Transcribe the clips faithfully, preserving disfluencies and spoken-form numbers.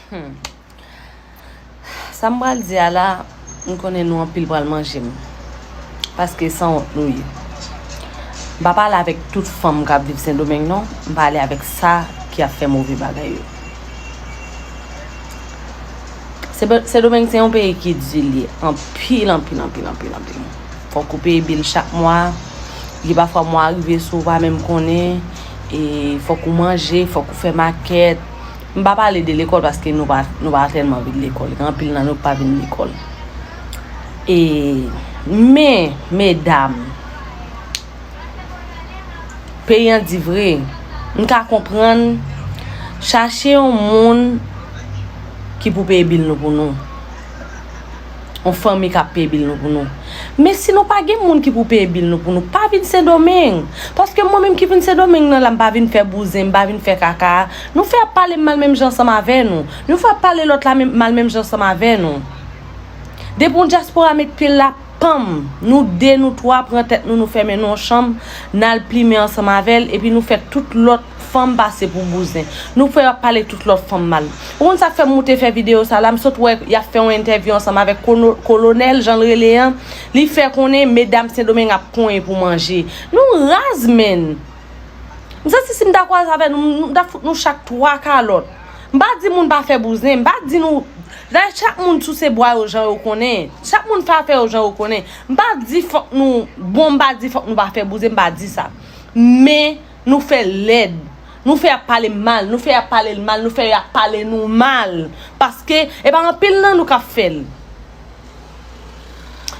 Hmm. Sa m pral di a la, m konnen nou anpil pral manje m. Paske sanwont nou ye. M pa pale avèk tout fanm k ap viv Sendomeng non, m pale avèk sa ki ap fè move bagay yo. Sendomeng se yon peyi ki di li anpil, anpil, anpil, anpil, anpil. Fòk ou peye bil chak mwa. Gen pafwa mwa rive si w pa menm konnen. E fòk ou manje, fòk ou fè makèt. M pa pale de lekòl paske nou pa, nou pa tèlman vin lekòl. Gen anpil nan nou ki pa vin lekòl. E, men, medam, peyi an di vre, m ka konprann, chache yon moun ki pou peye bil nou pou nou. Yon fanmi k ap peye bil nou pou nou. Men si nou pa gen moun ki pou peye bil nou pou nou, pa vin Sendomeng. Paske mwen menm ki vin Sendomeng nan la, m pa vin fè bouzen, m pa vin fè kaka. Nou fè ap pale m mal menm jan ansanm avè nou. Nou fè ap pale lòt la mal menm jan ansanm avè nou. Depi yon dyaspora met pye l la, panm, nou de, nou twa, pran tèt nou, nou fèmen nan yon chanm, n al plimen ansanm avè l, epi nou fè tout lòt fanm pase pou bouzen. Nou fè y ap pale tout lòt fanm mal. Ou konn sa k fè m moute fè videyo sa la? M sot wè y ap fè yon entèvyou ansanm avèk kono- kolonèl, jan l rele an. Li fè konnen medam Sendomeng ap konyen pou manje. Nou raz, menn. M santi si m ta kwaze avè nou, m ta fout nou chak twa kalòt. M pa di moun pa fè bouzen, m pa di nou. Dayè, chak moun souse bwa yo jan yo konnen. Chak moun fè afè yo jan yo konnen. M pa di fòk nou bon, m pa di fòk nou pa fè bouzen, m pa di sa. Men, nou fè lèd. Nou fè y ap pale mal, nou fè y ap pale l mal, nou fè y ap pale nou mal. Paske, e pa anpil nan nou k ap fè l.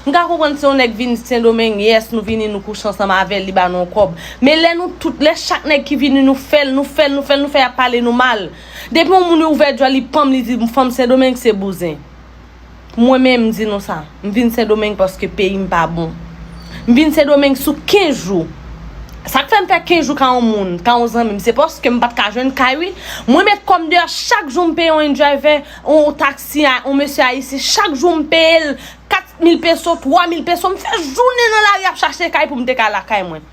M ka konprann si yon nèg vin Sendomeng, yes, nou vini, nou kouche ansanm avè l, li ba nou yon kòb. Men lè nou tout, lè chak nèg ki vini, nou fè l, nou fè l, nou fè l, nou fè y ap pale nou mal. Depi yon moun ouvè djòl li, panm, li di, fanm Sendomeng se bouzen. Mwen menm, m di nou sa. M vin Sendomeng paske peyi m pa bon. M vin Sendomeng sou kenz jou. Sa k fè m fè kenz jou ka yon moun, ka yon zanmi m, se paske m pa t ka jwenn kay, wi. Mwen met kò m deyò, chak jou m peye yon Indriver, yon taksi, yon mesye ayisyen, chak jou m peye l kat mil peso, twa mil peso, m fè jounen nan lari ap chache kay pou m te ka lakay mwen.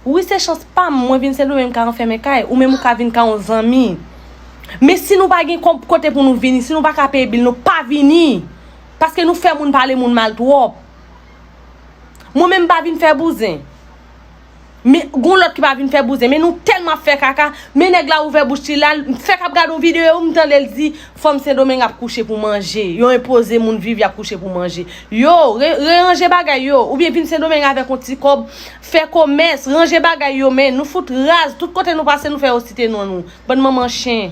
Wi, se chans pa m, mwen vin Sendomeng, m ka ranfèmen kay, ou menm ou ka vin ka yon zanmi. Men si nou pa gen kòb kote pou nou vini, si nou pa ka peye bil, nou pa vini. Paske nou fè moun pale moun mal twòp. Mwen menm m pa vin fè bouzen. Men gon lòt ki pa vin fè bouzen. Men nou tèlman ap fè kaka, men nèg la ouvè bouch li la, m fèk ap gade yon videyo, m tande l di, fanm Sendomeng ap kouche pou manje. Yo enpoze moun viv, y ap kouche pou manje. Yo, re- reranje bagay yo. Oubyen vin Sendomeng avèk yon ti kòb, fè komès, ranje bagay yo, men nou fout raz. Tout kote nou pase, nou fè yo site non nou. Bann manman chen.